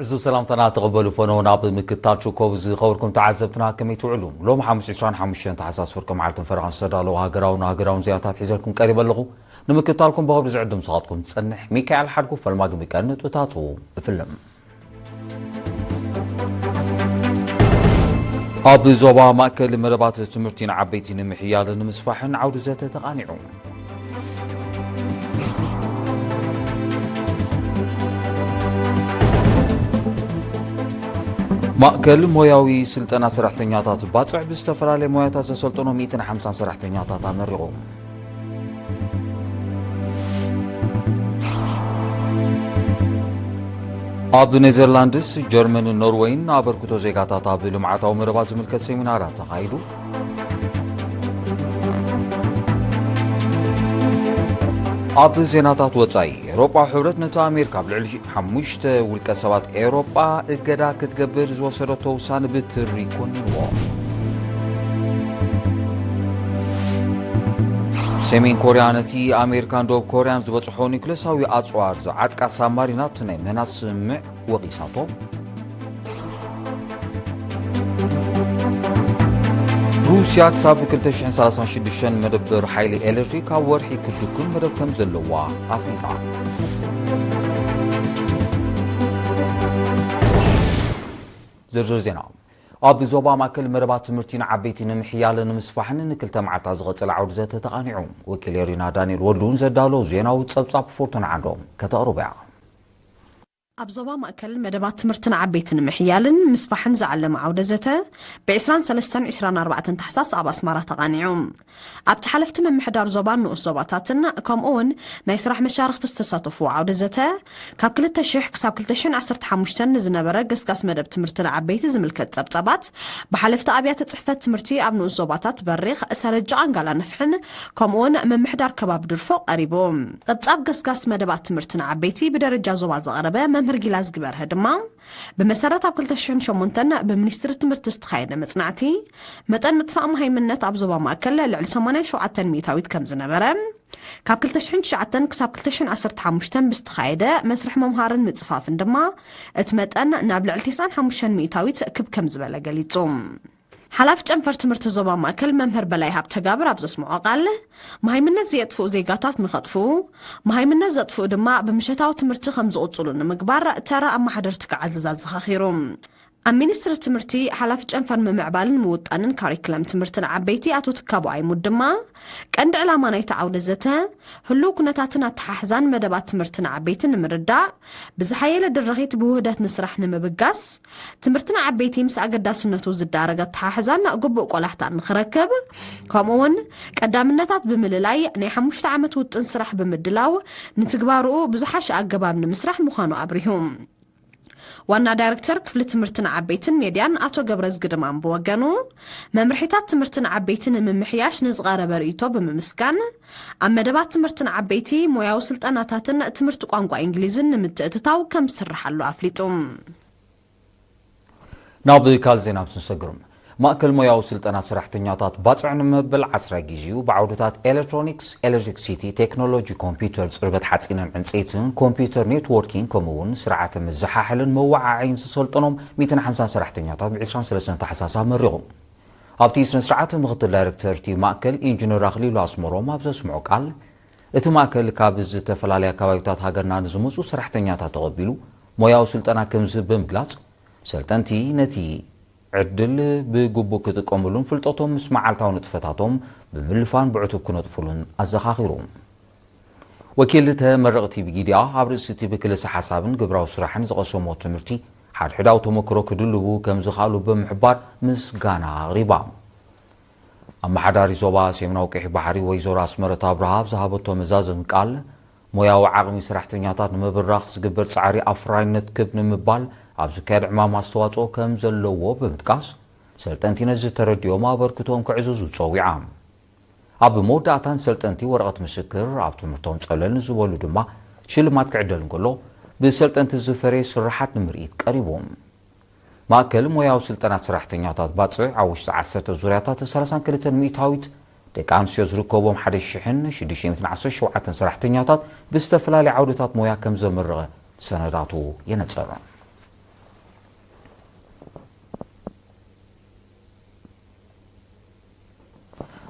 ዕዙዝ ሰላምታና ተቐበሉ ፈነው። ናብ ምክትታል ትርከቡ ዝኸበርኩም ተዓዘብትና ከመይ ትውዕሉ? ሎም ሓሙስ ዕስራን ሓሙሽተን ታሕሳስ ፍርቂ መዓልትን ፈረቓን ዝተዳለዉ ሃገራውን ሃገራውን ዜናታት ሒዘልኩም ቀሪበ ኣለኹ። ንምክትታልኩም ብኸብሪ ዝዕድም ስኻትኩም ዝጸንሕ ሚካኤል ሓድጉ ፈልማ ግምቀል ንጥብታቱ እፍልም። ኣብ ዞባ ማእከል መደባት ትምህርቲ ንዓበይቲ ንምሕያልን ንምስፋሕን ዓውዲ ዘተ ተቓኒዑ። ማእከል ሞያዊ ስልጠና ሰራሕተኛታት ባጽዕ ብዝተፈላለየ ሞያታት ዘሰልጠኖ ሚእትን ሓምሳን ሰራሕተኛታት ኣመሪቑ። ኣብ ኔዘርላንድስ፣ ጀርመንን ኖርወይን ኣበርክቶ ዜጋታት ኣብ ልምዓታዊ መደባት ዝምልከት ሴሚናራት ተኻይዱ። ኣብ ዜናታት ወጻኢ፣ ኤውሮጳዊ ሕብረት ነቲ ኣሜሪካ ኣብ ልዕሊ ሓሙሽተ ውልቀ ሰባት ኤውሮጳ እገዳ ክትገብር ዝወሰደቶ ውሳነ ብትሪ ኮኒንዎ። ሰሜን ኮርያ ነቲ ኣሜሪካን ደቡብ ኮርያን ዝበጽሖ ኒውክለሳዊ ኣጽዋር ዝዓጥቃ ሳብማሪናት ናይ ምህናጽ ስምምዕ ወቒሳቶ። ሩስያ ክሳብ ክልተ ሽሕን ሰላሳን ሽዱሽተን መደበር ሓይሊ ኤሌክትሪክ ኣብ ወርሒ ክትድኩም መደብ ከም ዘለዋ ኣፍሊጣ። ዝርዝር ዜና። ኣብ ዞባ ማእከል መደባት ትምህርቲ ንዓበይቲ ንምሕያልን ንምስፋሕን ንክልተ መዓልታት ዝቐጸለ ዓውዲ ዘተ ተቓኒዑ። ወኪል ኤሪና ዳንኤል ወልዱን ዘዳሎ ዜናዊ ጸብጻብ ፎርቱና ዓንዶም ከተቕርቦ እያ። ኣብ ዞባ ማእከል መደባት ትምህርቲ ንዓበይቲ ንምሕያልን ምስፋሕን ዝዓለመ ዓውደ ዘተ ብ ዕስራን ሰለስተን ዕስራን ኣርባዕተን ታሕሳስ ኣብ ኣስመራ ተቓኒዑ። ኣብቲ ሓለፍቲ ምምሕዳር ዞባን ንኡስ ዞባታትን ከምኡ እውን ናይ ስራሕ መሻርኽቲ ዝተሳተፍዎ ዓውደ ዘተ፣ ካብ ክልተ ሽሕ ክሳብ ክልተ ሽሕን ዓሰርተ ሓሙሽተን ንዝነበረ ገስጋስ መደብ ትምህርቲ ንዓበይቲ ዝምልከት ጸብጻባት ብሓለፍቲ ኣብያተ ጽሕፈት ትምህርቲ ኣብ ንኡስ ዞባታት በሪኽ፣ ሰረጅ፣ ቃንጋላ፣ ንፍሕን ከምኡውን ምምሕዳር ከባቢ ድርፎ ቀሪቡ። ጸብጻብ ገስጋስ መደባት ትምህርቲ ንዓበይቲ ብደረጃ ዞባ ዘቕረበ መምህር ጊላዝጊ በርሀ ድማ፣ ብመሰረት ኣብ ክልተ ሽሕን ሸሞንተን ብሚኒስትሪ ትምህርቲ ዝተኻየደ መጽናዕቲ፣ መጠን ምጥፋእ መሃይምነት ኣብ ዞባ ማእከል ልዕሊ ሰማንያን ሸውዓተን ሚእታዊት ከም ዝነበረ፣ ካብ ክልተ ሽሕን ትሽዓተን ክሳብ ክልተ ሽሕን ዓሰርተ ሓሙሽተን ብዝተኻየደ መስርሕ ምምሃርን ምጽፋፍን ድማ፣ እቲ መጠን ናብ ልዕሊ ተስዓን ሓሙሽተን ሚእታዊት ክብ ከም ዝበለ ገሊጹ። ሓላፊ ጨንፈር ትምህርቲ ዞባ ማእከል መምህር በላይ ሃብተጋብር ኣብ ዘስምዖ ቃል፣ መሃይምነት ዘየጥፍኡ ዜጋታት ንኸጥፍኡ፣ መሃይምነት ዘጥፍኡ ድማ ብምሸታዊ ትምህርቲ ከም ዝቕጽሉ ንምግባር ተራ ኣመሓደርቲ ክዓዝዝ ኣዘኻኺሩ። ኣብ ሚኒስትሪ ትምህርቲ ሓላፊ ጨንፈር ምምዕባልን ምውጣንን ካሪክለም ትምህርቲ ንዓበይቲ ኣቶ ትካቦ ኣይሙድ ድማ፣ ቀንዲ ዕላማ ናይቲ ዓውደ ዘተ፣ ህሉው ኩነታትን ኣተሓሕዛን መደባት ትምህርቲ ንዓበይቲ ንምርዳእ፣ ብዝሓየለ ድርኺት ብውህደት ንስራሕ ንምብጋስ፣ ትምህርቲ ንዓበይቲ ምስ ኣገዳስነቱ ዝዳረግ ኣተሓሕዛን ግቡእ ቆላሕታን ንኽረክብ፣ ከምኡ እውን ቀዳምነታት ብምልላይ ናይ ሓሙሽተ ዓመት ውጥን ስራሕ ብምድላው፣ ንትግባርኡ ብዝሓሸ ኣገባብ ንምስራሕ ምዃኑ ኣብሪሁ። ዋና ዳይሬክተር ክፍሊ ትምህርቲ ንዓበይትን ሜድያን ኣቶ ገብረዝጊ ድማም ብወገኑ፣ መምርሒታት ትምህርቲ ንዓበይቲ ንምምሕያሽ ንዝቐረበ ርእይቶ ብምምስጋን፣ ኣብ መደባት ትምህርቲ ንዓበይቲ ሞያዊ ስልጠናታትን ትምህርቲ ቋንቋ እንግሊዝን ንምትእትታው ከም ዝስርሓሉ ኣፍሊጡ። ናብ ካልእ ዜና ምስ ንሰግር፣ ማእከል ሞያዊ ስልጠና ሰራሕተኛታት ባጽዕ ንመበል ዓስራይ ግዜኡ ብዓውድታት ኤሌክትሮኒክስ፣ ኤሌክትሪክሲቲ፣ ቴክኖሎጂ ኮምፒውተር፣ ጽርበት ሓጺንን ዕንጸይትን፣ ኮምፒውተር ኔትዎርኪንግ፣ ከምኡ እውን ስርዓተ መዘሓሕልን መወዓዓይን ዝሰልጠኖም ሚእትን ሓምሳን ሰራሕተኛታት ብ ዕስራን ሰለስተን ታሕሳስ ኣመሪቑ። ኣብቲ ስነ ስርዓት ምኽትል ዳይሬክተር እቲ ማእከል ኢንጂነር ኣኽሊሉ ኣስመሮም ኣብ ዘስምዖ ቃል፣ እቲ ማእከል ካብ ዝተፈላለያ ከባቢታት ሃገርና ንዝመጹ ሰራሕተኛታት ተቐቢሉ ሞያዊ ስልጠና ከም ዝህብ ብምግላጽ፣ ሰልጠንቲ ነቲ ዕድል ብግቡእ ክጥቀምሉን ፍልጠቶም ምስ መዓልታዊ ንጥፈታቶም ብምልፋን ብዕቱብ ክነጥፍሉን ኣዘኻኺሩ። ወኪል ተመረቕቲ ብጊዲኣ ኣብ ርእሲ እቲ ብክልሰ ሓሳብን ግብራዊ ስራሕን ዝቐሰሞ ትምህርቲ ሓድሕዳዊ ተመክሮ ክድልቡ ከም ዝኽኣሉ ብምሕባር ምስጋና ኣቕሪባ። ኣመሓዳሪ ዞባ ሰሜናዊ ቀይሕ ባሕሪ ወይዘሮ ኣስመረት ኣብርሃ ኣብ ዝሃበቶ መዛዘሚ ቃል፣ ሞያዊ ዓቕሚ ሰራሕተኛታት ንምብራኽ ዝግበር ጻዕሪ ኣፍራይነት ክብ ንምባል ኣብ ዝካየድ ዕማም ኣስተዋጽኦ ከም ዘለዎ ብምጥቃስ፣ ሰልጠንቲ ነዚ ተረዲኦም ኣበርክቶኦም ከዕዝዙ ጸዊዓ። ኣብ መወዳእታ ንሰልጠንቲ ወረቐት ምስክር፣ ኣብ ትምህርቶም ጸለል ንዝበሉ ድማ ሽልማት ክዕደል እንከሎ፣ ብሰልጠንቲ ዝፈረየ ስርሓት ንምርኢት ቀሪቡ። ማእከል ሞያዊ ስልጠና ሰራሕተኛታት ባጽዕ ኣብ ውሽጢ ዓሰርተ ዙርያታት ሰላሳን ክልተን ሚእታዊት ደቂ ኣንስትዮ ዝርከቦም ሓደ ሽሕን ሽዱሽተ ሚእትን ዓሰርተ ሸውዓተን ሰራሕተኛታት ብዝተፈላለየ ዓውድታት ሞያ ከም ዘመረቐ ሰነዳቱ የነጽር።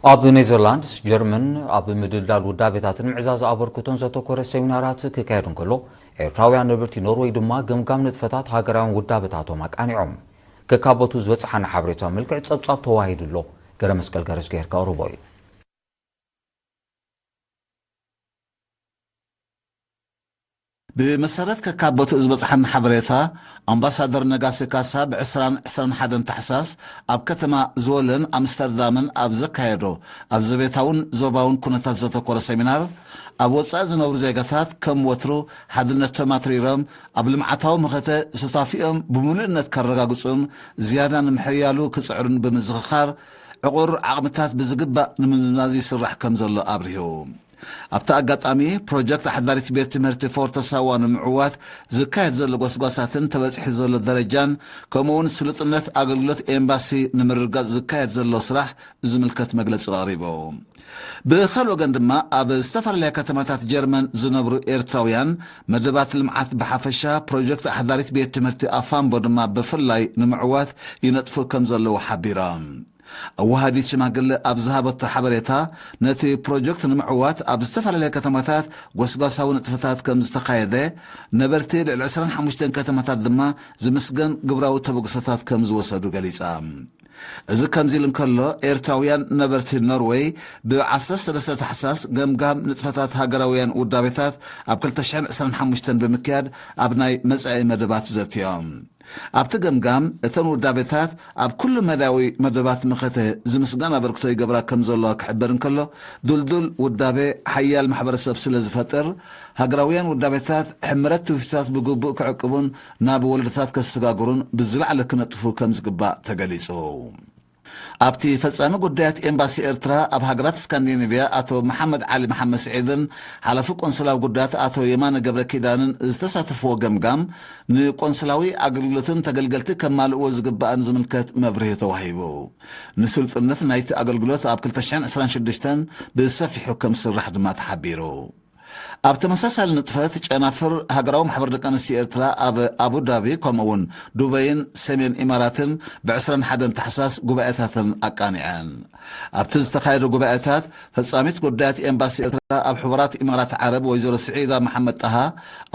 ኣብ ኔዘርላንድስ፣ ጀርመን፣ ኣብ ምድልዳል ውዳቤታትን ምዕዛዝ ኣበርክቶን ዘተኮረ ሰሚናራት ክካየድ እንከሎ፣ ኤርትራውያን ነበርቲ ኖርወይ ድማ ገምጋም ንጥፈታት ሃገራውያን ውዳበታቶም ኣቃኒዖም። ከካበቱ ዝበጽሓና ሓበሬታ መልክዕ ጸብጻብ ተዋሂዱ ኣሎ። ገረ መስቀል ገረዝግሄር ከቕርቦ እዩ። ብመሰረት ከካበቱ ዝበጽሓና ሓበሬታ፣ ኣምባሳደር ነጋሲ ካሳ ብ20 21 ታሕሳስ ኣብ ከተማ ዝወለን ኣምስተርዳምን ኣብ ዘካየዶ ኣብ ዘቤታውን ዞባውን ኩነታት ዘተኮረ ሰሚናር፣ ኣብ ወጻኢ ዝነብሩ ዜጋታት ከም ወትሩ ሓድነቶም ኣትሪሮም ኣብ ልምዓታዊ መኸተ ሱታፊኦም ብምሉእነት ከረጋግጹን ዝያዳ ንምሕያሉ ክጽዕሩን ብምዝኽኻር፣ ዕቑር ዓቕምታት ብዝግባእ ንምምዝማዝ ይስራሕ ከም ዘሎ ኣብሪሁ። ኣብቲ ኣጋጣሚ፣ ፕሮጀክት ኣሕዳሪት ቤት ትምህርቲ ፎርተ ሳዋ ንምዕዋት ዝካየድ ዘሎ ጎስጓሳትን ተበጺሑ ዘሎ ደረጃን፣ ከምኡውን ስሉጥነት ኣገልግሎት ኤምባሲ ንምርግጋጽ ዝካየድ ዘሎ ስራሕ ዝምልከት መግለጺ ኣቕሪቡ። ብኻልእ ወገን ድማ፣ ኣብ ዝተፈላለያ ከተማታት ጀርመን ዝነብሩ ኤርትራውያን፣ መደባት ልምዓት ብሓፈሻ፣ ፕሮጀክት ኣሕዳሪት ቤት ትምህርቲ ኣፋምቦ ድማ ብፍላይ ንምዕዋት ይነጥፉ ከም ዘለዉ ሓቢሮም። ኣወሃዲት ሽማግለ ኣብ ዝሃበቶ ሓበሬታ፣ ነቲ ፕሮጀክት ንምዕዋት ኣብ ዝተፈላለያ ከተማታት ጎስጓሳዊ ንጥፈታት ከም ዝተኻየደ፣ ነበርቲ ልዕሊ ዕስራን ሓሙሽተን ከተማታት ድማ ዝምስገን ግብራዊ ተበግሶታት ከም ዝወሰዱ ገሊጻ። እዚ ከምዚ ኢሉ እንከሎ፣ ኤርትራውያን ነበርቲ ኖርወይ ብ13 ታሕሳስ ገምጋም ንጥፈታት ሃገራውያን ውዳቤታት ኣብ ክልተ ሽሕን ዕስራን ሓሙሽተን ብምክያድ ኣብ ናይ መጻኢ መደባት ዘትዮም። ኣብቲ ገምጋም፣ እተን ውዳቤታት ኣብ ኩሉ መዳያዊ መደባት መኸተ ዝምስጋን ኣበርክቶ ይገብራ ከም ዘለዋ ክሕበር እንከሎ፣ ድልዱል ውዳቤ ሓያል ማሕበረሰብ ስለ ዝፈጥር፣ ሃገራውያን ውዳቤታት ሕምረት ትውፊታት ብግቡእ ክዕቅቡን ናብ ወለዶታት ከሰጋግሩን ብዝለዓለ ክነጥፉ ከም ዝግባእ ተገሊጹ። ኣብቲ ፈጻሚ ጉዳያት ኤምባሲ ኤርትራ ኣብ ሃገራት ስካንዲኔቭያ ኣቶ መሓመድ ዓሊ መሓመድ ስዒድን ሓላፊ ቆንስላዊ ጉዳያት ኣቶ የማነ ገብረ ኪዳንን ዝተሳተፍዎ ገምጋም፣ ንቆንስላዊ ኣገልግሎትን ተገልገልቲ ከማልእዎ ዝግባእን ዝምልከት መብርሂ ተዋሂቡ። ንስሉጥነት ናይቲ ኣገልግሎት ኣብ ክልተ ሽሕን ዕስራን ሽዱሽተን ብሰፊሑ ከም ዝስራሕ ድማ ተሓቢሩ። ኣብ ተመሳሳሊ ንጥፈት፣ ጨናፍር ሃገራዊ ማሕበር ደቂ ኣንስትዮ ኤርትራ ኣብ ኣቡዳቢ፣ ከምኡ እውን ዱበይን ሰሜን ኢማራትን ብ21 ታሕሳስ ጉባኤታተን ኣቃኒዐን። ኣብቲ ዝተኻየደ ጉባኤታት፣ ፈጻሚት ጉዳያት ኤምባሲ ኤርትራ ኣብ ሕቡራት ኢማራት ዓረብ ወይዘሮ ስዒዳ መሓመድ ጣሃ፣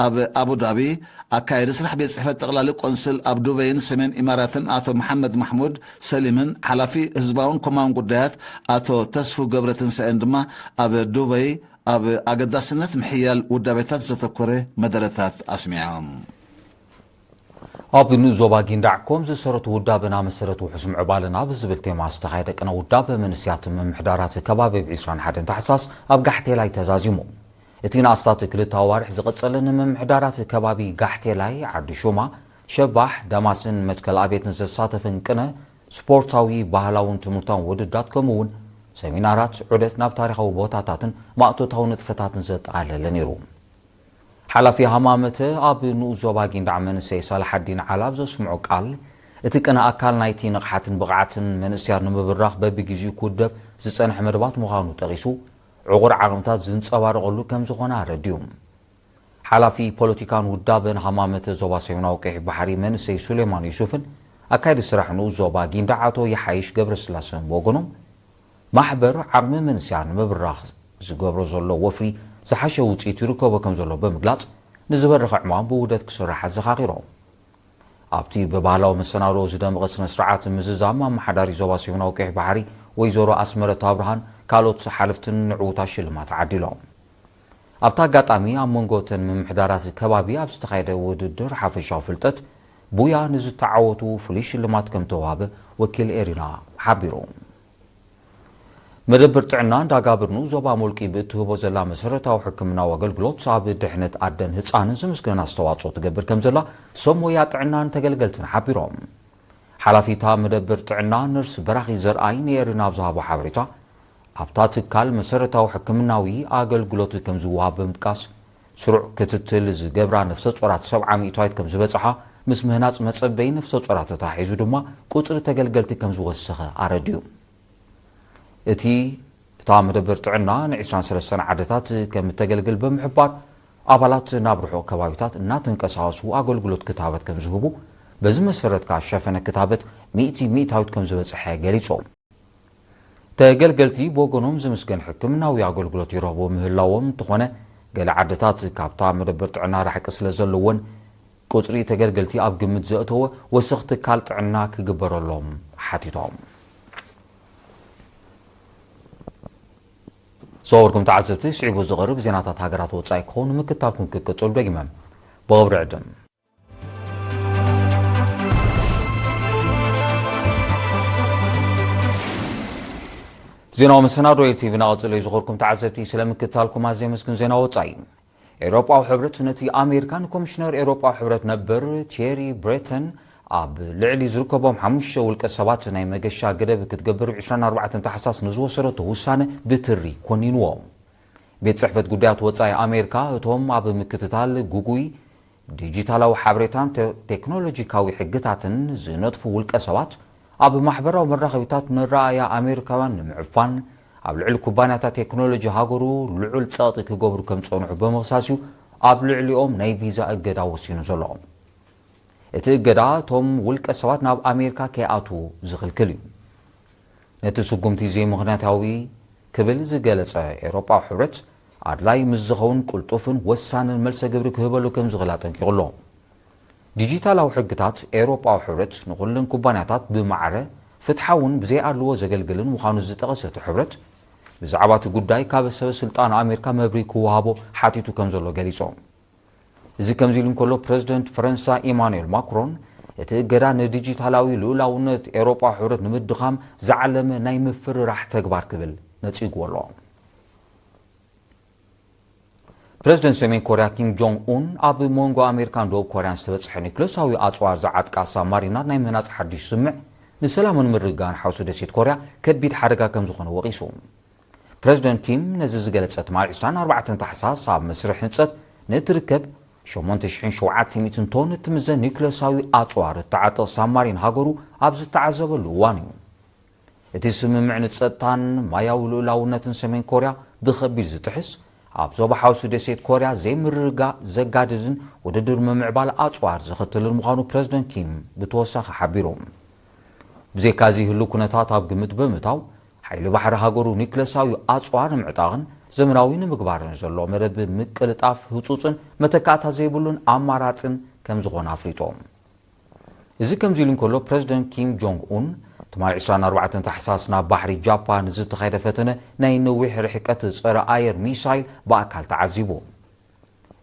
ኣብ ኣቡዳቢ ኣካየዲ ስራሕ ቤት ጽሕፈት ጠቕላሊ ቆንስል ኣብ ዱበይን ሰሜን ኢማራትን ኣቶ መሓመድ ማሕሙድ ሰሊምን፣ ሓላፊ ህዝባውን ኮማውን ጉዳያት ኣቶ ተስፉ ገብረትንሳኤን ድማ ኣብ ዱበይ ኣብ ኣገዳስነት ምሕያል ውዳቤታት ዘተኮረ መደረታት ኣስሚዖም። ኣብ ንኡስ ዞባ ጊንዳዕ ኮም ዝሰረቱ ውዳበና መሰረት ውሑስ ምዕባለና ብዝብል ቴማ ዝተኻየደ ቅነ ውዳበ መንእስያትን ምምሕዳራት ከባቢ ብ21 ታሕሳስ ኣብ ጋሕቴላይ ተዛዚሙ። እቲ ንኣስታት ክልተ ኣዋርሕ ዝቐጸለ ንምምሕዳራት ከባቢ ጋሕቴላይ፣ ዓዲ ሹማ፣ ሸባሕ፣ ዳማስን መትከል ኣብየትን ዘሳተፈን ቅነ ስፖርታዊ፣ ባህላውን ትምህርታውን ውድድራት ከምኡ እውን ሰሚናራት፣ ዑደት ናብ ታሪኻዊ ቦታታትን ማእቶታዊ ንጥፈታትን ዘጠቓለለ ነይሩ። ሓላፊ ሃማመተ ኣብ ንኡስ ዞባ ጊንዳዕ መንእሰይ ሳልሓዲን ዓላ ኣብ ዘስምዖ ቃል፣ እቲ ቅነ ኣካል ናይቲ ንቕሓትን ብቕዓትን መንእሰያት ንምብራኽ በብግዜኡ ክውደብ ዝጸንሐ መደባት ምዃኑ ጠቒሱ፣ ዕቑር ዓቕምታት ዝንጸባረቐሉ ከም ዝኾነ ኣረዲኡ። ሓላፊ ፖለቲካን ውዳበን ሃማመተ ዞባ ሰሜናዊ ቀይሕ ባሕሪ መንእሰይ ሱሌማን ዩሱፍን ኣካይዲ ስራሕ ንኡስ ዞባ ጊንዳዕ ኣቶ ይሓይሽ ገብረስላሰን ብወገኖም፣ ማሕበር ዓቕሚ መንእሰያት ንምብራኽ ዝገብሮ ዘሎ ወፍሪ ዝሓሸ ውጽኢት ይርከቦ ከም ዘሎ ብምግላጽ፣ ንዝበረኸ ዕማም ብውህደት ክስራሕ ኣዘኻኺሮም። ኣብቲ ብባህላዊ መሰናድኦ ዝደመቐ ስነ ስርዓት ምዝዛም ኣመሓዳሪ ዞባ ሰሜናዊ ቀይሕ ባሕሪ ወይዘሮ ኣስመረት ኣብርሃን ካልኦት ሓለፍትን ንዕዉታት ሽልማት ዓዲሎም። ኣብቲ ኣጋጣሚ ኣብ መንጎ እተን ምምሕዳራት ከባቢ ኣብ ዝተኻየደ ውድድር ሓፈሻዊ ፍልጠት ቡያ ንዝተዓወቱ ፍሉይ ሽልማት ከም ተዋህበ ወኪል ኤሪና ሓቢሩ። መደብር ጥዕና እንዳጋብርኑ ዞባ ሞልቂ ብእትህቦ ዘላ መሰረታዊ ሕክምናዊ ኣገልግሎት ኣብ ድሕነት ኣደን ህፃንን ዝምስገን ኣስተዋፅኦ ትገብር ከም ዘላ ሰብ ሞያ ጥዕናን ተገልገልትን ሓቢሮም። ሓላፊታ መደብር ጥዕና ነርስ በራኺ ዘርኣይ ንኤሪና ኣብ ዝሃቦ ሓበሬታ፣ ኣብታ ትካል መሰረታዊ ሕክምናዊ ኣገልግሎት ከም ዝወሃብ ብምጥቃስ፣ ስሩዕ ክትትል ዝገብራ ነፍሰ ጾራት ሰብዓ ሚእታዊት ከም ዝበጽሓ፣ ምስ ምህናጽ መጸበይ ነፍሰ ጾራት ተታሒዙ ድማ ቁጽሪ ተገልገልቲ ከም ዝወሰኸ ኣረዲኡ። እቲ እታ መደበር ጥዕና ን23 ዓድታት ከም እተገልግል ብምሕባር፣ ኣባላት ናብ ርሑቕ ከባቢታት እናተንቀሳቐሱ ኣገልግሎት ክታበት ከም ዝህቡ፣ በዚ መሰረት ከኣ ሸፈነ ክታበት ሚእቲ ሚእታዊት ከም ዝበጽሐ ገሊጾም። ተገልገልቲ ብወገኖም ዝምስገን ሕክምናዊ ኣገልግሎት ይረኽቡ ምህላዎም እንተኾነ፣ ገለ ዓድታት ካብታ መደበር ጥዕና ራሕቂ ስለ ዘለወን፣ ቁጽሪ ተገልገልቲ ኣብ ግምት ዘእተወ ወሰኽ ትካል ጥዕና ክግበረሎም ሓቲቶም። ዝኸበርኩም ተዓዘብቲ፣ ስዒቡ ዝቐርብ ዜናታት ሃገራት ወጻኢ ክኸውን ምክታልኩም ክቅጽሉ ደጊመ ብኽብሪ ዕድም። ዜናዊ መሰናዶ ኤልቲቪ እናቐጸለ እዩ። ዝኸበርኩም ተዓዘብቲ፣ ስለ ምክታልኩም ኣዝየ ኣመስግን። ዜና ወጻኢ። ኤውሮጳዊ ሕብረት ነቲ ኣሜሪካ ንኮሚሽነር ኤውሮጳዊ ሕብረት ነበር ቲየሪ ብሬተን ኣብ ልዕሊ ዝርከቦም ሓሙሽተ ውልቀ ሰባት ናይ መገሻ ገደብ ክትገብር ብ ዕስራን ኣርባዕተን ታሕሳስ ንዝወሰደቶ ውሳነ ብትሪ ኮኒንዎ። ቤት ጽሕፈት ጉዳያት ወጻኢ ኣሜሪካ፣ እቶም ኣብ ምክትታል ግጉይ ዲጂታላዊ ሓበሬታን ተ-፣ ቴክኖሎጂካዊ ሕግታትን ዝነጥፉ ውልቀ ሰባት፣ ኣብ ማሕበራዊ መራኸቢታት ንረኣያ ኣሜሪካውያን ንምዕፋን፣ ኣብ ልዕሊ ኩባንያታት ቴክኖሎጂ ሃገሩ ልዑል ጸቕጢ ክገብሩ ከም ዝጸንሑ ብምኽሳስ እዩ ኣብ ልዕሊኦም ናይ ቪዛ እገዳ ወሲኑ ዘሎ። እቲ እገዳ እቶም ውልቀ ሰባት ናብ ኣሜሪካ ከይኣትዉ ዝኽልክል እዩ። ነቲ ስጉምቲ ዘይምኽንያታዊ ክብል ዝገለጸ ኤውሮጳዊ ሕብረት፣ ኣድላይ ምስ ዝኸውን ቅልጡፍን ወሳንን መልሰ ግብሪ ክህበሉ ከም ዝኽእል ኣጠንቂቑ ኣሎ። ዲጂታላዊ ሕግታት ኤውሮጳዊ ሕብረት ንኹለን ኩባንያታት ብማዕረ ፍትሓውን ብዘይኣድልዎ ዘገልግልን ምዃኑ ዝጠቐሰ እቲ ሕብረት፣ ብዛዕባ እቲ ጉዳይ ካብ ሰበ ስልጣን ኣሜሪካ መብርሂ ክወሃቦ ሓቲቱ ከም ዘሎ ገሊጹ። እዚ ከምዚ ኢሉ እንከሎ፣ ፕረዚደንት ፈረንሳ ኢማኑኤል ማክሮን፣ እቲ እገዳ ንዲጂታላዊ ልኡላውነት ኤውሮጳዊ ሕብረት ንምድኻም ዝዓለመ ናይ ምፍርራሕ ተግባር ክብል ነጺግዎ ኣሎ። ፕረዚደንት ሰሜን ኮርያ ኪም ጆንግ ኡን፣ ኣብ መንጎ ኣሜሪካን ደቡብ ኮርያን ዝተበጽሐ ኒክለሳዊ ኣጽዋር ዝዓጥቃ ሳብማሪናት ናይ ምህናጽ ሓድሽ ስምምዕ፣ ንሰላምን ምርግጋእን ሓውሲ ደሴት ኮርያ ከቢድ ሓደጋ ከም ዝኾነ ወቒሱ። ፕረዚደንት ኪም ነዚ ዝገለጸ ትማሊ ዕስራን ኣርባዕተን ታሕሳስ፣ ኣብ መስርሕ ህንጸት ንእትርከብ ሸሞንተ ሽሕን ሸውዓተ ሚእትን ቶን እትምዘን ኒውክለሳዊ ኣጽዋር እትዓጥቕ ሳብማሪን ሃገሩ ኣብ ዝተዓዘበሉ እዋን እዩ። እቲ ስምምዕ ንጸጥታን ማያዊ ልኡላውነትን ሰሜን ኮርያ ብኸቢድ ዝጥሕስ፣ ኣብ ዞባ ሓውሲ ደሴት ኮርያ ዘይምርግጋእ ዘጋድድን ውድድር ምምዕባል ኣጽዋር ዘኸትልን ምዃኑ ፕረዚደንት ኪም ብተወሳኺ ሓቢሩ። ብዘይካዚ፣ ህሉው ኩነታት ኣብ ግምት ብምእታው፣ ሓይሊ ባሕሪ ሃገሩ ኒክለሳዊ ኣጽዋር ንምዕጣቕን ዘመናዊ ንምግባርን ዘሎ መደብ ምቅልጣፍ ህጹጽን መተካእታ ዘይብሉን ኣማራጽን ከም ዝኾነ ኣፍሊጡ። እዚ ከምዚ ኢሉ እንከሎ፣ ፕረዚደንት ኪም ጆንግ ኡን ትማሊ ዕስራን ኣርባዕተን ታሕሳስ ናብ ባሕሪ ጃፓን ዝተኻየደ ፈተነ ናይ ነዊሕ ርሕቀት ጸረ ኣየር ሚሳይል ብኣካል ተዓዚቡ።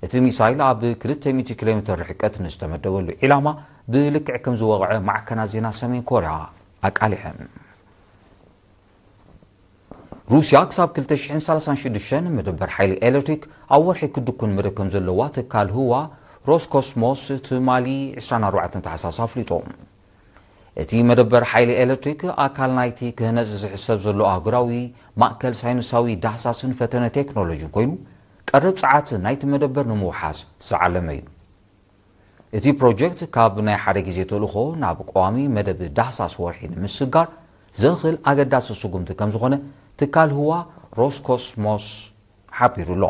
እቲ ሚሳይል ኣብ ክልተ ሚእቲ ኪሎ ሜትር ርሕቀት ንዝተመደበሉ ዒላማ ብልክዕ ከም ዝወቕዐ ማዕከናት ዜና ሰሜን ኮርያ ኣቃሊሐን። ሩስያ ክሳብ ክልተ ሽሕን ሰላሳን ሽዱሽተን መደበር ሓይሊ ኤሌክትሪክ ኣብ ወርሒ ክድኩን መደብ ከም ዘለዋ ትካል ህዋ ሮስኮስሞስ ትማሊ ዕስራን ኣርባዕተን ታሕሳስ ኣፍሊጡ። እቲ መደበር ሓይሊ ኤሌክትሪክ ኣካል ናይቲ ክህነጽ ዝሕሰብ ዘሎ ኣህጉራዊ ማእከል ሳይንሳዊ ዳህሳስን ፈተነ ቴክኖሎጂን ኮይኑ፣ ቀረብ ጸዓት ናይቲ መደበር ንምውሓስ ዝዓለመ እዩ። እቲ ፕሮጀክት ካብ ናይ ሓደ ግዜ ተልእኾ ናብ ቀዋሚ መደብ ዳህሳስ ወርሒ ንምስጋር ዘኽእል ኣገዳሲ ስጉምቲ ከም ዝኾነ ትካል ህዋ ሮስኮስሞስ ሓቢሩ ኣሎ።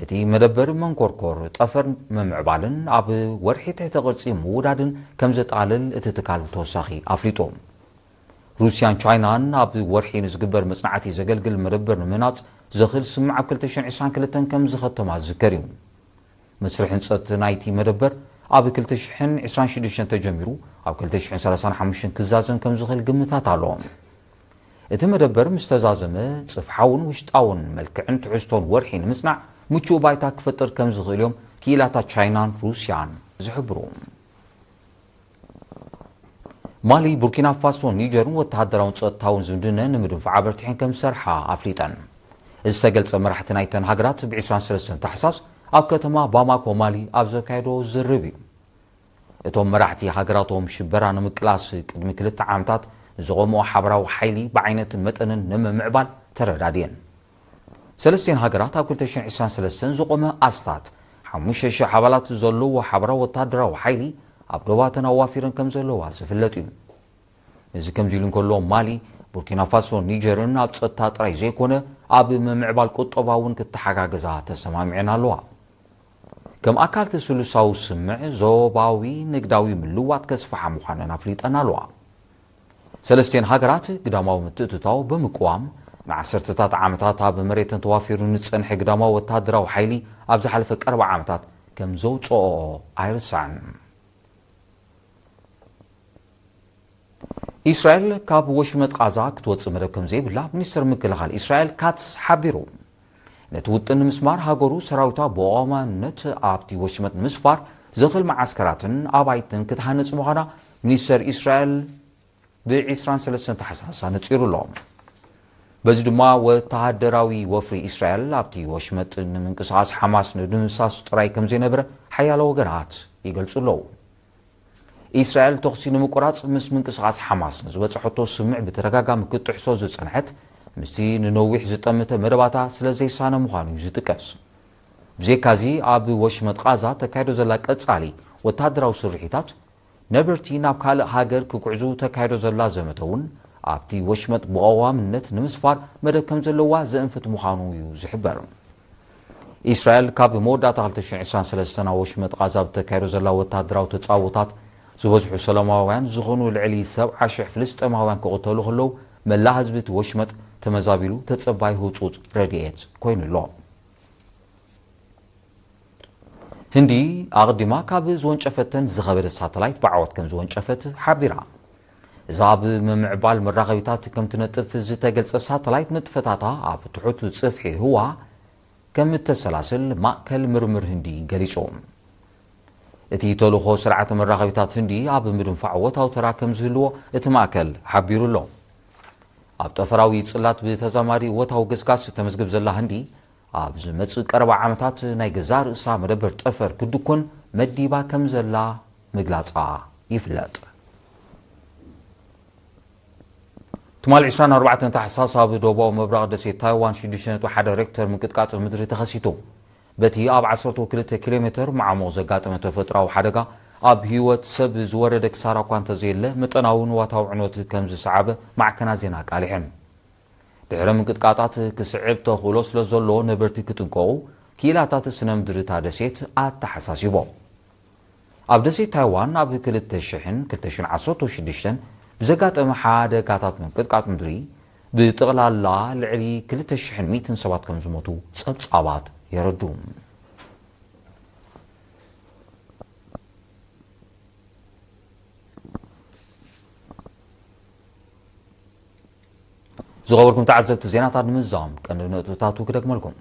እቲ መደበር መንኮርኮር ጠፈር ምምዕባልን ኣብ ወርሒ ትሕተ ቅርጺ ምውዳድን ከም ዘጠቓልል እቲ ትካል ብተወሳኺ ኣፍሊጡ። ሩስያን ቻይናን ኣብ ወርሒ ንዝግበር መጽናዕቲ ዘገልግል መደበር ንምህናጽ ዘኽእል ስምምዕ ኣብ ክልተ ሽሕን ዕስራን ክልተን ከም ዝኸተማ ዝዝከር እዩ። መስርሕ ህንጸት ናይቲ መደበር ኣብ ክልተ ሽሕን ዕስራን ሽዱሽተን ተጀሚሩ፣ ኣብ ክልተ ሽሕን ሰላሳን ሓሙሽተን ክዛዘም ከም ዝኽእል ግምታት ኣሎ። እቲ መደበር ምስ ተዛዘመ፣ ጽፍሓውን ውሽጣውን መልክዕን ትሕዝቶን ወርሒ ንምጽናዕ ምቹእ ባይታ ክፈጥር ከም ዝኽእል እዮም ክኢላታት ቻይናን ሩስያን ዝሕብሩ። ማሊ፣ ቡርኪና ፋሶን ኒጀርን ወተሃደራውን ጸጥታውን ዝምድነን ንምድንፋዕ ኣበርቲሐን ከም ዝሰርሓ ኣፍሊጠን። እዚ ዝተገልጸ፣ መራሕቲ ናይተን ሃገራት ብ ዕስራን ሰለስተን ታሕሳስ ኣብ ከተማ ባማኮ ማሊ ኣብ ዘካየዶ ዝርርብ እዩ። እቶም መራሕቲ፣ ሃገራቶም ሽበራ ንምቅላስ ቅድሚ ክልተ ዓመታት ንዘቖምኦ ሓበራዊ ሓይሊ ብዓይነትን መጠንን ንምምዕባል ተረዳድየን። ሰለስቲኤን ሃገራት ኣብ ክልተ ሽሕን ዕስራን ሰለስተን ዝቖመ ኣስታት ሓሙሽተ ሽሕ ኣባላት ዘለዎ ሓበራዊ ወተሃደራዊ ሓይሊ ኣብ ዶባተን ኣዋፊረን ከም ዘለዋ ዝፍለጥ እዩ። እዚ ከምዚ ኢሉ እንከሎ፣ ማሊ፣ ቡርኪና ፋሶን ኒጀርን ኣብ ጸጥታ ጥራይ ዘይኮነ፣ ኣብ ምምዕባል ቁጠባ እውን ክተሓጋገዛ ተሰማሚዐን ኣለዋ። ከም ኣካል እቲ ስሉሳዊ ስምምዕ፣ ዞባዊ ንግዳዊ ምልውዋጥ ከስፍሓ ምዃነን ኣፍሊጠን ኣለዋ። ሰለስቲኤን ሃገራት ግዳማዊ ምትእትታው ብምቅዋም፣ ንዓሰርተታት ዓመታት ኣብ መሬተን ተዋፊሩ ንጸንሐ ግዳማዊ ወተሃደራዊ ሓይሊ ኣብ ዝሓለፈ ቀረባ ዓመታት ከም ዘውጽኦ ኣይርሳዕን። ኢስራኤል ካብ ወሽመጥ ቃዛ ክትወጽእ መደብ ከም ዘይብላ ሚኒስተር ምክልኻል ኢስራኤል ካትስ ሓቢሩ። ነቲ ውጥን ንምስማር ሃገሩ ሰራዊታ ብቐዋማነት ኣብቲ ወሽመጥ ንምስፋር ዘኽእል መዓስከራትን ኣባይትን ክትሃንጽ ምዃና ሚኒስተር ኢስራኤል ብ ዕስራን ሰለስተን ታሕሳስ ኣነጺሩ ኣሎ። በዚ ድማ ወተሃደራዊ ወፍሪ ኢስራኤል ኣብቲ ወሽመጥ ንምንቅስቓስ ሓማስ ንድምሳስ ጥራይ ከም ዘይነበረ ሓያሎ ወገናት ይገልጹ ኣለዉ። ኢስራኤል ተኹሲ ንምቁራጽ ምስ ምንቅስቓስ ሓማስ ንዝበጽሐቶ ስምምዕ ብተደጋጋሚ ክትጥሕሶ ዝጸንሐት፣ ምስቲ ንነዊሕ ዝጠመተ መደባታ ስለ ዘይሳነ ምዃኑ እዩ ዝጥቀስ። ብዘይካዚ ኣብ ወሽመጥ ቃዛ ተካይዶ ዘላ ቀጻሊ ወተሃደራዊ ስርሒታት ነበርቲ ናብ ካልእ ሃገር ክጉዕዙ ተካይዶ ዘላ ዘመተ እውን ኣብቲ ወሽመጥ ብቐዋምነት ንምስፋር መደብ ከም ዘለዋ ዘእንፍት ምዃኑ እዩ ዝሕበር። ኢስራኤል ካብ መወዳእታ ክልተ ሽሕን ዕስራን ሰለስተን ኣብ ወሽመጥ ቃዛ ብተካይዶ ዘላ ወተሃደራዊ ተጻውታት ዝበዝሑ ሰላማውያን ዝኾኑ ልዕሊ ሰብዓ ሽሕ ፍልስጤማውያን ክቕተሉ ከለዉ፣ መላእ ህዝቢ እቲ ወሽመጥ ተመዛቢሉ ተጸባይ ህጹጽ ረድኤት ኮይኑ ኣሎ። ህንዲ ኣቕዲማ ካብ ዝወንጨፈተን ዝኸበደ ሳተላይት ብዓወት ከም ዝወንጨፈት ሓቢራ። እዛ ኣብ ምምዕባል መራኸቢታት ከም ትነጥፍ ዝተገልጸ ሳተላይት ንጥፈታታ ኣብ ትሑት ጽፍሒ ህዋ ከም እተሰላስል ማእከል ምርምር ህንዲ ገሊጹ። እቲ ተልእኾ ስርዓተ መራኸቢታት ህንዲ ኣብ ምድንፋዕ ወታው ተራ ከም ዝህልዎ እቲ ማእከል ሓቢሩ ኣሎ። ኣብ ጠፈራዊ ጽላት ብተዛማዲ ወታው ገስጋስ ተመዝግብ ዘላ ህንዲ፣ ኣብ ዝመጽእ ቀረባ ዓመታት ናይ ገዛእ ርእሳ መደበር ጠፈር ክድኩን መዲባ ከም ዘላ ምግላጻ ይፍለጥ። ትማል ዕስራን ኣርባዕተን ታሕሳስ ኣብ ደቡባዊ ምብራቕ ደሴት ታይዋን ሽዱሽተ ነጥቢ ሓደ ሬክተር ምንቅጥቃጥ ምድሪ ተኸሲቱ። በቲ ኣብ ዓሰርተ ክልተ ኪሎ ሜተር መዓሙቕ ዘጋጠመ ተፈጥሮኣዊ ሓደጋ ኣብ ህይወት ሰብ ዝወረደ ክሳራ እኳ እንተዘየለ፣ መጠናዊ ንዋታዊ ዕንወት ከም ዝሰዓበ ማዕከናት ዜና ኣቃሊሐን። ድሕሪ ምንቅጥቃጣት ክስዕብ ተኽእሎ ስለ ዘሎ ነበርቲ ክጥንቀቑ ክኢላታት ስነ ምድሪ እታ ደሴት ኣተሓሳሲቦም። ኣብ ደሴት ታይዋን ኣብ ክልተ ሽሕን ክልተ ሽሕን ዓሰርተ ሽዱሽተን ብዘጋጠመ ሓደጋታት ምንቅጥቃጥ ምድሪ ብጠቕላላ ልዕሊ ክልተ ሽሕን ሚእትን ሰባት ከም ዝሞቱ ጸብጻባት የረዱ። ዝኸበርኩም ተዓዘብቲ ዜናታት ንምዝዛም ቀንዲ ነጥብታቱ ክደግመልኩም።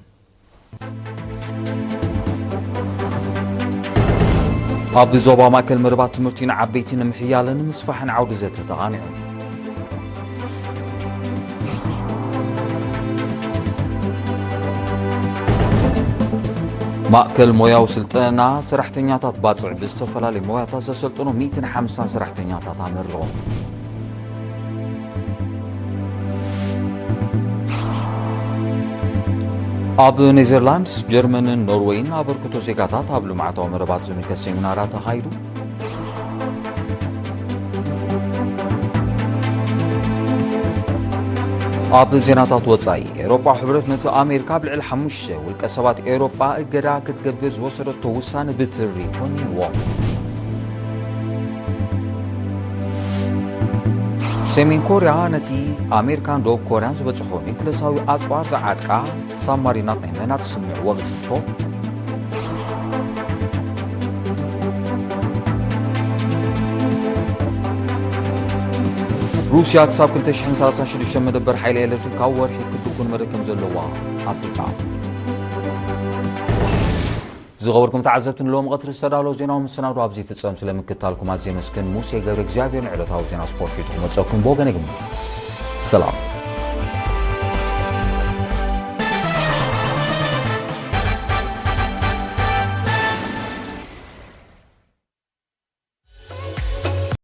ኣብ ዞባ ማእከል መደባት ትምህርቲ ንዓበይቲ ንምሕያልን ንምስፋሕን ዓውዲ ዘተ ተቓኒዑ። ማእከል ሞያዊ ስልጠና ሰራሕተኛታት ባጽዕ ብዝተፈላለዩ ሞያታት ዘሰልጥኑ ሚእትን ሓምሳን ሰራሕተኛታት ኣመርቑ። ኣብ ኔዘርላንድስ፣ ጀርመንን ኖርወይን ኣበርክቶ ዜጋታት ኣብ ልምዓታዊ መደባት ዝምልከት ሴሚናራት ተኻይዱ። ኣብ ዜናታት ወጻኢ፣ ኤውሮጳ ሕብረት ነቲ ኣሜሪካ ኣብ ልዕሊ ሓሙሽተ ውልቀ ሰባት ኤውሮጳ እገዳ ክትገብር ዝወሰደቶ ውሳነ ብትሪ ኮኒንዎ። ሰሜን ኮርያ ነቲ ኣሜሪካን ደቡብ ኮርያን ዝበጽሖ ኒውክለሳዊ ኣጽዋር ዝዓጥቃ ሳብማሪናት ናይ ምህናጽ ስምምዕ ወቒጽቶ። ሩስያ ክሳብ ክልተ ሽሕን ሰላሳን ሽዱሽተ መደበር ሓይሊ ኤሌክትሪክ ካብ ወርሒ ክትድኩን መደብ ከም ዘለዋ ኣፍሊጣ። ዝኸበርኩም ተዓዘብቲ፣ ንሎሚ ቀትሪ ዝተዳለወ ዜናዊ መሰናዶ ኣብዚ ይፍጸም። ስለ ምክትታልኩም ኣዝየ የመስግን። ሙሴ ገብረ እግዚኣብሔር ንዕለታዊ ዜና ስፖርት ሒዙ ክመጸኩም ብወገነይ ግምት። ሰላም።